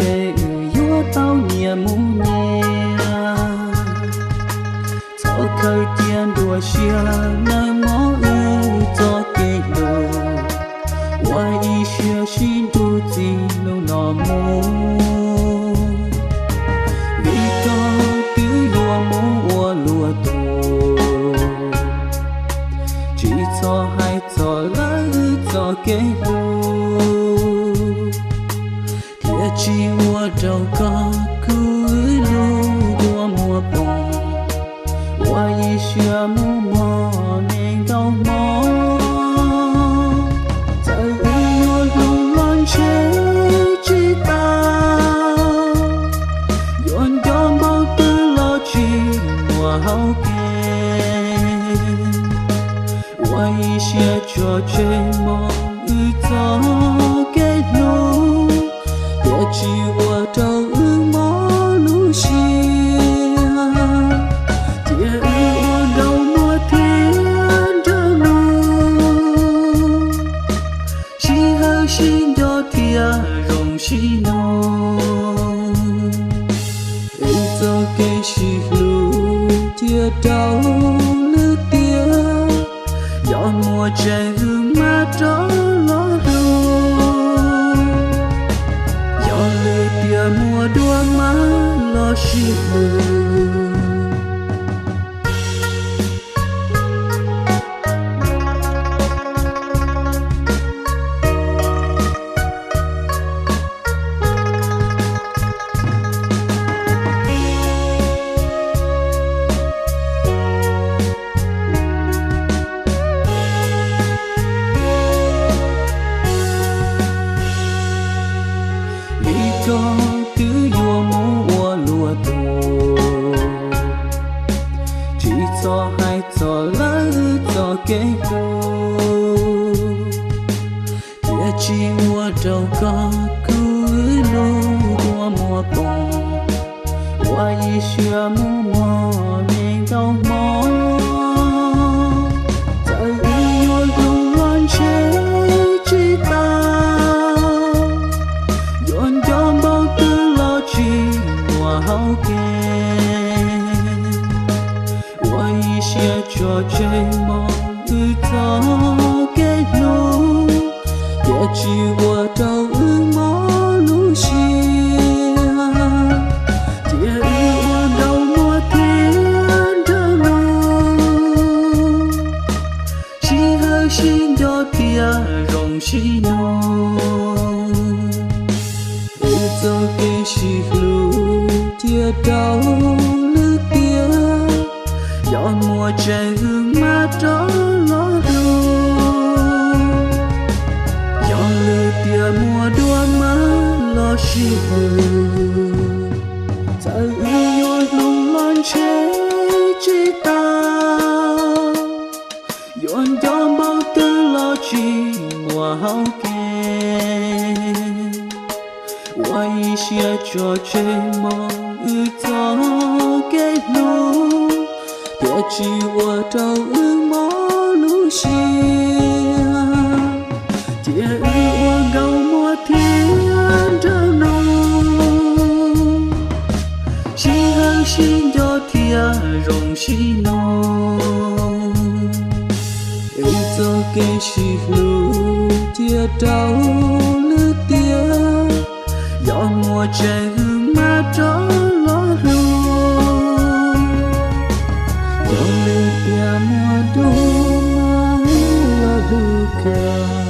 ces wb yuav tau nyias mus nyias. Txhob khaws cia nruab siab nawb mog, wb txoj kev hlub, ua ib siab sib nrug txij hnub no mus. Vim koj twb yuav mus ua luag tug, tsis txhob hais txog lawv wb txoj kev hlub, thiaj tsis ua rau koj kuv wb lub kua muag poob, ua ib siab mus mog neej nkaus hmo. Txawm wb yuav hlub los ntshe tsis tau, yuav nco npaum twg los tsis muaj hauv kev. Ua ib siab tso tseg mog wb txoj kev hlub, thiaj tsis ua rau wb mob lub siab. Cia wb ua nkauj muam thiab nraug nus, sib hawm sib nco thiab zoo sib nug. Wb txoj kev sib hlub cia rau lwm tiam, yog muaj tseeb wb mam rov los hlub, yog lwm tiam muaj dua mam los sib hlub. Vim koj twb yuav mus ua luag tug, tsis txhob hais txog lawv wb txoj kev hlub, thiaj tsis ua rau koj kuv wb lub kua muag poob, ua ib siab mus mog neej nkaus hmo. Txawm wb yuav hlub los ntshe tsis tau, yuav nco npaum twg los tsis muaj hauv kev. Ua ib siab tso tseg mog wb txoj kev hlub, thiaj tsis ua rau wb mob lub siab. Cia wb ua nkauj muam thiab nraug nus, sib hawm sib nco thiab zoo sib nug. Wb txoj kev sib hlub cia rau lwm tiam, yog muaj tseeb wb mam rov los hlub, yog lwm tiam muaj dua mam los sib hlub. Txawm wb yuav hlub los ntshe tsis tau, yuav nco npaum twg los tsis muaj hauv kev. Ua ib siab tso tseg mog wb txoj kev hlub, thiaj tsis ua rau wb mob lub siab. Cia wb ua nkauj muam thiab nraug nus, sib hawm sib nco thiab zoo sib nug. Wb txoj kev sib hlub cia rau lwm tiam, yog muaj tseeb wb mam rov los hlub, yog lwm tiam muaj dua mam los hlub kawg.